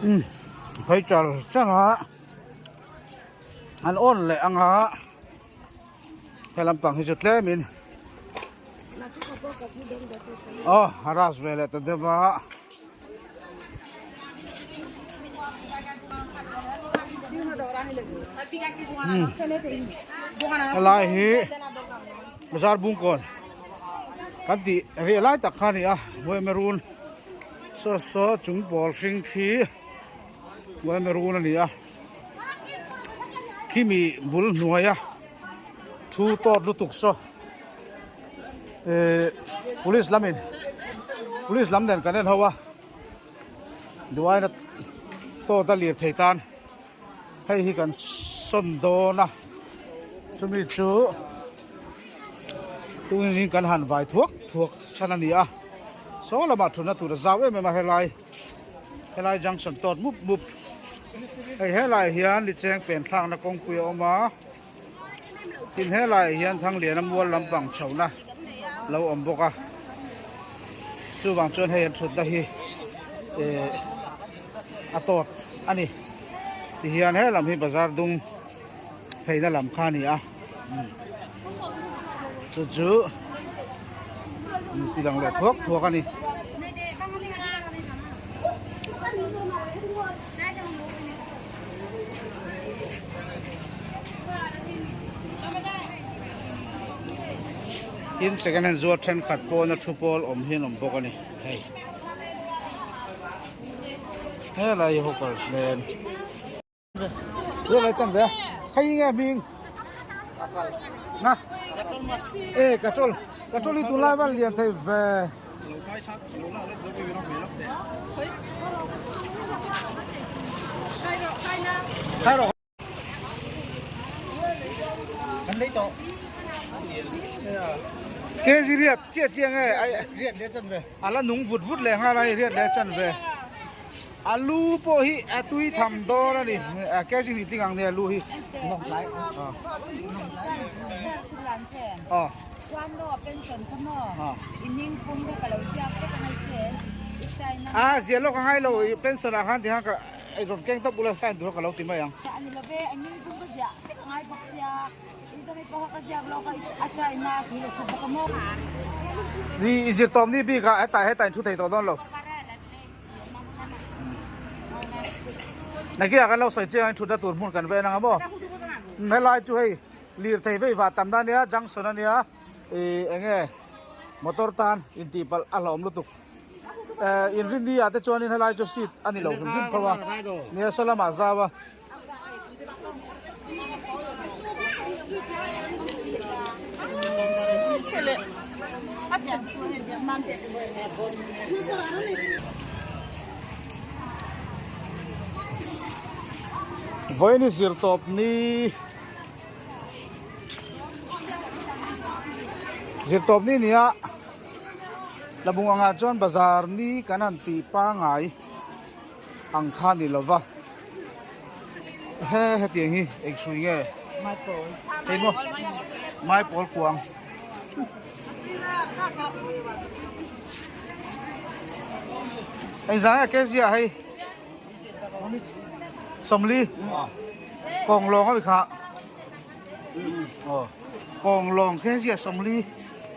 Umm phei char char a an awn leh ang a he lampang hi chu tlem in aw a ras ve leh ta deuh a. Helai hi bazar bungkawn kan tih riah lai tak kha a ni a Buaihmerun saw saw chung pawl hring khi Buaihmerun a ni a khimi bul hnuaia thu tawt lutuk saw ehh police lamin police lam nen kan en ho a duaina tawt a lirthei tan hei hi kan sawn dawn a chumi chu tungin kan han vai thuak thuak chhan a ni a saw lamah thutna tur a zau em em a helai helai junction tawt mup mup hei helai hian licheng pen thlakna kawngpui a awm a. Tin helaiah hian Thangliana mual lampang chhohna lo awm bawk a, chuvang chuan hei an thutna hi eh a tawt a ni. Tihian helam hi bazar dung pheina lam kha a ni a, chu chu ti lang leh thuak thuak a ni. Tin second hand zuar thenkhat pawna thu pawl awm hi an awm bawk a ni hei helai hi hawker hmel helai chan ve a hei nge hming na e katrol katrol hi tunlai van lian thei ve. Kg riat chiah chiah nge a la nung vut vut leh nghal a hei riat leh chan ve alu pawh hi a tui tham dawn a ni kg hnih tling ang nia alu hi. Chuan maw pension kha maw i hming pum kha ka lo ziak vek angai che i sign a. A ziah lawk angai lo i pension ah khan tihan ka rawn keng tawp ula sign tur kha ka lo ti mai ang. Chah ani love i hming pum ka ziah vek angai bawk sia i zawmi pawh kha ka ziak lawk a a sign a si lo thu bawk a maw. Ni i zir tawp ni bik ah hetah hetah in thu thei tawh dawn lo. Nakinah kan lo sawi chiang a in thutna tur hmun kan ven ang a maw. Helai chu hei. Lirthei vei vah tam na ania junction ania ih enge motor tan intih palh a hlauhawm lutuk eh inrinni ah te chuanin helai chu seat a ni lo hrim hrim tho a nia saw lamah zau a. Vawiin zirtawp ni. Zirtawp ni nia Tlabung angah chuan bazar ni kan han tih pangai ang kha ni lova he hetiang hi eng hrui nge hei maw maipawl kuang engzah nge kezia hei. Sawmli kawng lawng a mi kha aw kawng lawng khe zia sawmli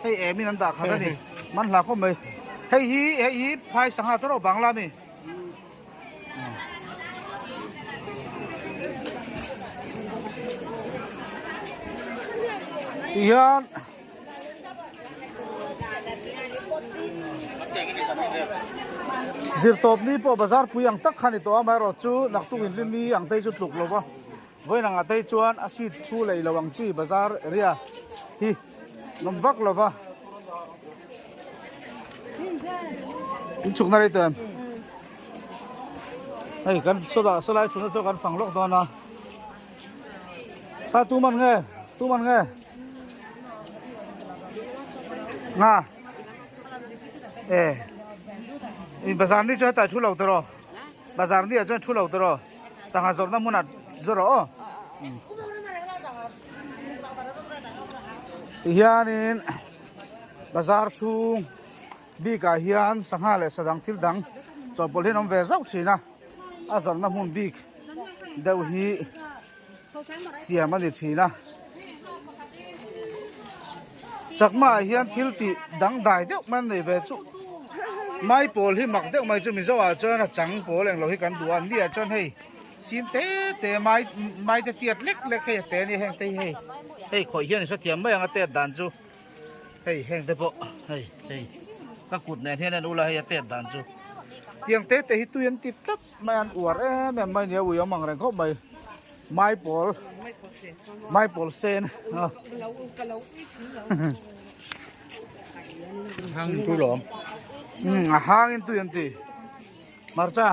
hei em in an dah khat a ni man hla khawp mai hei hi hei hi phai sangha te rawh bangla mi tihian Zirtawp ni pawh bazar pui ang tak kha ni tawh a, amaherawh chu naktuk inrin ni ang te hi chu tluk lo va, vawiin angah te hi chuan a seat thu lei lo ang chi bazar area hi nawm vak lo va. In chhukna rei tawh em? Hei kan sawlah sawlai chhunna chu kan fang lawk dawn a, kha tu man nge tu man nge? Nga e i bazar ni chu hetah thu lo tawh bazar ni ah chuan thu lo tawh sangha zawrhna hmunah zawrh rawh aw tihianin bazar chhung bikah hian sangha leh sadang thil dang chawhpawlh hi an awm ve zauh thin a. a zawrhna hmun bik deuh hi siam a ni thin a. Chakma ah hian thil tih dangdai deuh mai an nei ve chu mai pawl hi mak deuh mai chu mizo ah chuan a chang pawl englo hi kan duh a an ni ah chuan hei sim te te mai mai te tiat lek lek hei a te a nia heng te hi hei hei khawih hian i hrethiam mai ang a tet dan chu hei heng te pawh hei hei ka kut nen hian en ula hei a tet dan chu tiang te te hi tui an ti tlat mai an uar em em mai nia ui awm ang reng khawp mai mai pawl mai pawl sen a hang tui lawm a hang in tui an ti hmarcha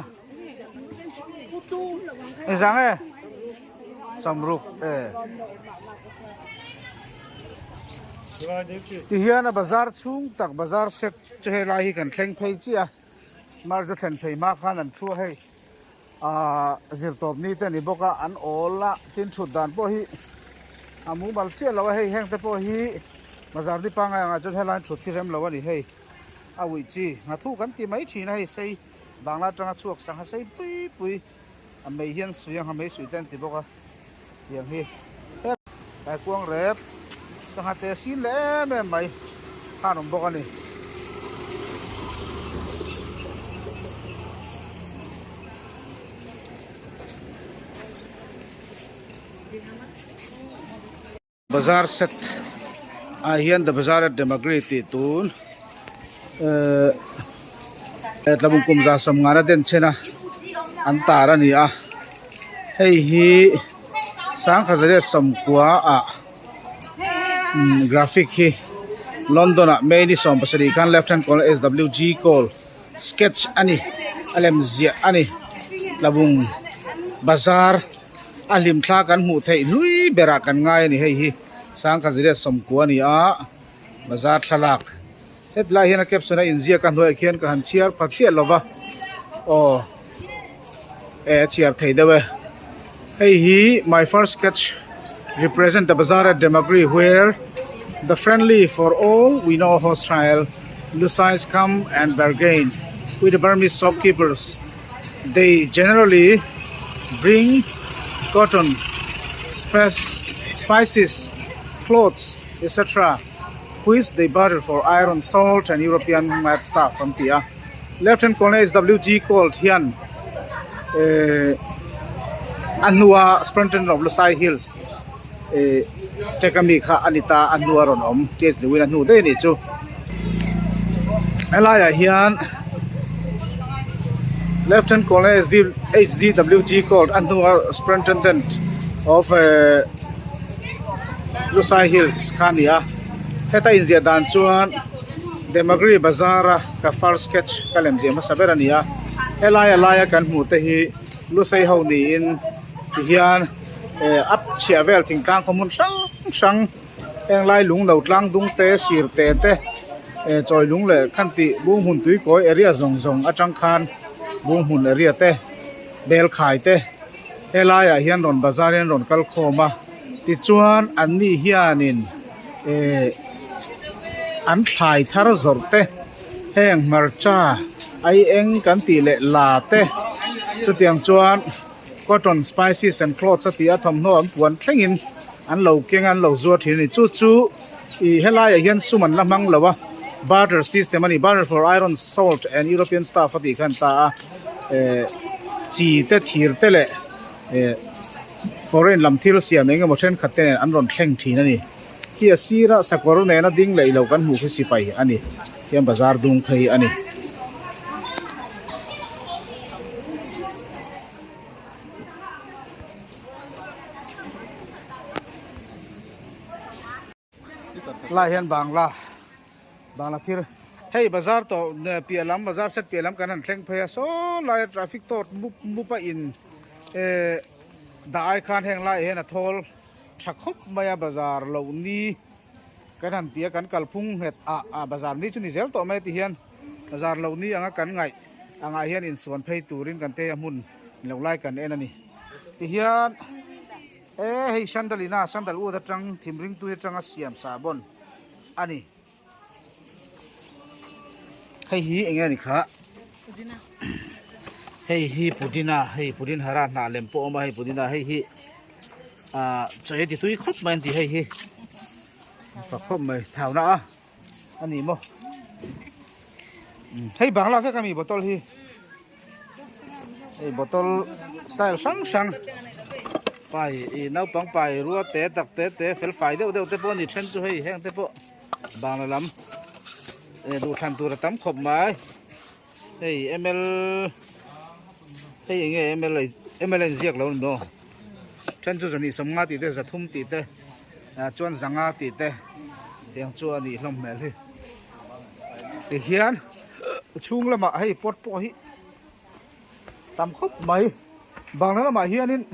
engzang e samruk e tihian a bazar chhung tak bazar set chu helai hi kan thleng phei chiah a. March a thlen phei hma khan an thu a hei ahh zirtawp ni te a ni bawk a an awl a tin thut dan pawh hi a mumal chiah lo a hei heng te pawh hi bazar ni pangngai angah chuan helai thut hi rem lo a ni hei a uih chi nghathu kan ti mai thin a hei sei bangla atanga chhuak sangha sei pui pui a mei hian sui a nghamei sui te an ti bawk a tiang hi kaikuang rep sangha te sin leh em em mai khan awm bawk a ni. Bazar set ah hian the bazar at Demagri tih tun ehh tlabung kum 150 a den chhen a an tar a ni a hei hi 1990 ah graphic hi London ah May ni 17 khan left hand corner SWG call sketch a ni a lem ziah a ni tlabung bazar. A hlim thla kan hmuh theih hlui berah kan ngai a ni hei hi 1990 a ni a bazar thlalak hetlai hian a caption a inziak a hnuaiah khian ka han chhiar pha chiah lo va aw e a chhiar thei deuh e hei hi my first sketch represent the bazaar at Demagri where the friendly for all we know hostile Lusais come and bargain with the Burmese shopkeepers. They generally bring cotton, spices, clothes etc which they barter for iron, salt and European made stuff an ti a. Left hand corner HWG Colt hian eh a hnua Superintendent of Lusai Hills eh ṭek ami kha a ni ta a hnua rawn awm church leuhin a hnu daih a nih chu. Helaiah hian left hand corner H D H D W G court a hnua superintendent of ehh Lusai hills kha a ni a heta inziah dan chuan Demagri bazar a ka first sketch ka lem ziah hmasa ber a ni a helai a laia kan hmuh te hi Lusai ho niin tihian eh a chhiah vel thingtlang khaw hmun hrang hrang. Heng lai lung lo tlang dung te sir te te eh chawi lung leh khan tih bung hmun tui kawi area zawng zawng atang khan bung hmun area te bel khai te helai ah hian rawn bazar in rawn kal khawm a tichuan an ni hianin eh an thlai thar zawrh te heng hmarcha ai eng kan tih leh la te chutiang chuan. Cotton, spices and clothes a ti a thawmhnaw an puan thlengin an lo keng a an lo zuar thin a ni. Chu chu ih helaiah hian sum an la hmang lo a barter system a ni barter for iron, salt and European stuff a tih khan ta a eh chi te thir te leh eh foreign lam thil siam eng emaw thenkhat te nen an rawn thleng thin a ni. Khi a sirah sakawr nena ding leh ilo kan hmuh khi sipai a ni hian bazar dung phei a ni. Lai hian bangla bangla thil hei bazar tawh piah lam bazar set piah lam kan han thleng phei a saw laia traffic tawt mup mup a in eh dah ai khan heng laiah hian a thawl tha khawp mai a bazar loh ni kan han ti a kan kalphung nghet ah ah bazar ni chu ni zel tawh mai a ti hian bazar loh ni anga kan ngaih angah hian insuan phei turin kan te a hmun loh lai kan en a ni tihian e hei sandal ina sandal wood atang thimring tui atanga siam sahbawn a ni hei hi eng nge ni kha. Hei hi pudina hei pudin hara hnah lem pawh a awm a hei pudina hei hi ah chaw ei ti tui khawp mai an ti hei hi fak khawp mai thau na a a ni maw hei bangla vek a mi bottle hi hei bottle style hrang hrang pai ih naupang pai rua te tak te te fel fai deuh deuh te pawh a ni then chu hei heng te pawh bangla lam eh duhthlan tur a tam khawp mai. Hei ml hei enge ml ml a inziak lo ni maw then chu zahnih sawmnga tih te zathum tih te ah chuan zanga tih te tiang chu a nih hlawm hmel hi tihian chhung lamah hei pot pawh hi tam khawp mai bangla lamah hianin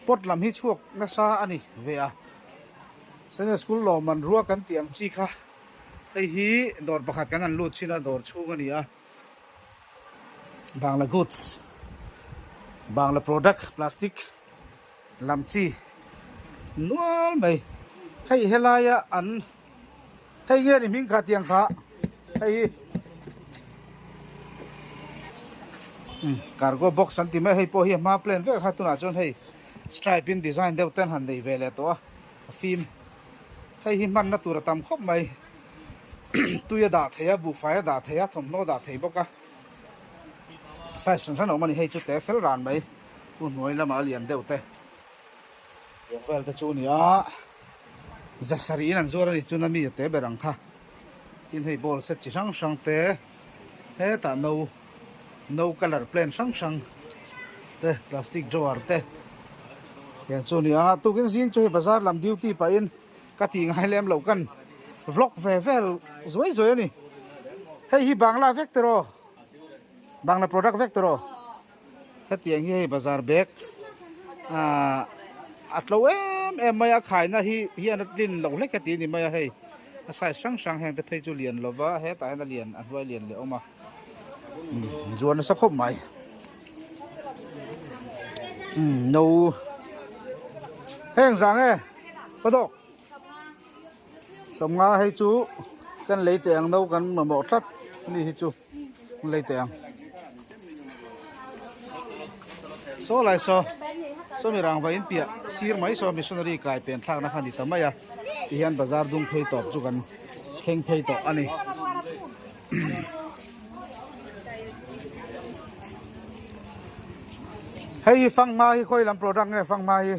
pot lam hi chhuak nasa a ni ve a Sunday school lawmman rua kan tih ang chi kha. Hei hi dawr pakhat kan han lut chin a dawr chhung a ni a Bangla goods Bangla product plastic lam chi nual mai hei helaia an hei nge ni hming kha tiang kha hei hi cargo box an ti mai hei pawh hi a hma plan vek a kha tunah chuan hei stripe in design deuh ten han nei ve leh tawh a a fim. Hei hi hmanna tur a tam khawp mai. Tui a dah thei a, buhfai a dah thei a, thawmhnaw a dah thei bawk a. Size hran hran a awm a ni, hei chu te fel ran mai. Pu hnuai lamah a lian deuh te. Tiang vel te chu a ni a, za sarih in an zuar a ni, chuna mi a te ber ang kha. Tin hei ball set chi hrang hrang te, hetah no, no colour plan hrang hrang te, plastic drawer te tiang chu a ni a. Tukin zing chu hei bazar lam duty pahin ka tih ngai lem loh kan vlog ve vel zuai zuai a ni. Hei hi Bangla vek te rawh, Bangla product vek te rawh. Hetiang hi hei bazar bag ahh a tlo em em mai a khaina hi hian a tlin loh hlek heti a ni mai a hei a size hrang hrang heng te phei chu lian lova hetah hian a lian a hnuai lian leh awm a umm zuar nasa khawp mai umm no heng zang e ka dawk sawmnga hei chu kan lei teh ang no kan mamawh tlat ani hi chu. Lei teh ang. Saw lai saw saw mi rangva in piah sir mai saw missionary kai pen thlakna kha ni ta mai a tihian bazar dung phei tawp chu kan thleng phei tawh a ni. Hei hi fanghma hi khawi lam product nge fanghma hi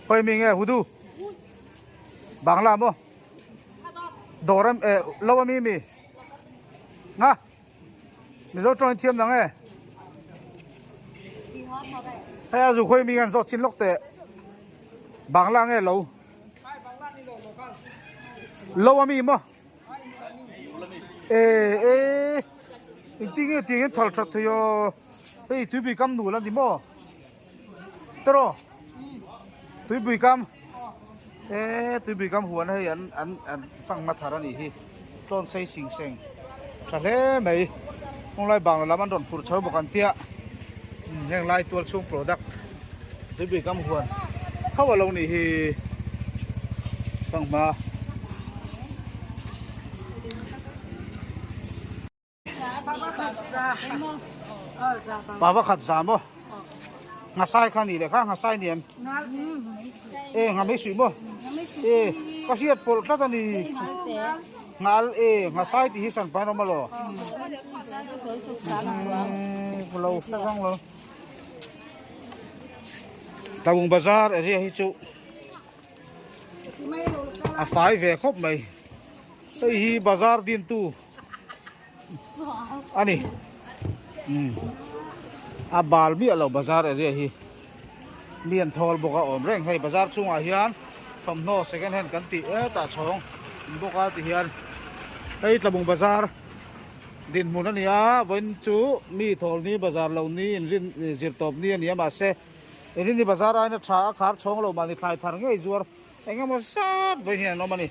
khawi mi nge hudu bangla maw dawr a eh lo a mi mi. Nga Mizo tawng in thiam dang e. Hei a zu khawi mi ngan zawt chin lawk teh. Bangla nge lo. Lo a mi maw. E e engtin nge tiang hian thal that thei aw. Hei tuipui kam nul a ni maw. Teraw tuipui kam e tuipui kam huan hei an an an fang hma thar a nih hi tlawn sei sing seng tha hle mai kawng lai bang lam an rawn phur chho bawk an tia heng lai tual chhung product tuipui kam huan tho a lo nih hi fanghma. Pa pakhat za maw nghasai kha ni leh kha nghasai ni em e ngha mai suih maw e ka hriat pawlh tlat a ni nghal e nghasai tih hi hran pain a awm alaw lo hre hrang lo Tlawng bazar area hi chu a fai ve khawp mai hei hi bazar dintu a ni umm a bal miah lo bazar area hi mi an thawl bawk a awm reng hei bazar chhungah hian thawmhnaw second hand kan tih hetah chhawng bawk a ti hian hei tlabung bazar dinhmun a ni a vawiin chu mi thawl ni bazar lo ni inrin zir tawp ni a ni a mahse inrin ni bazar aiin a tha a khar chhawng lo mahni thlai thar ngei zuar engemaw zat vawiin hian an awm a ni.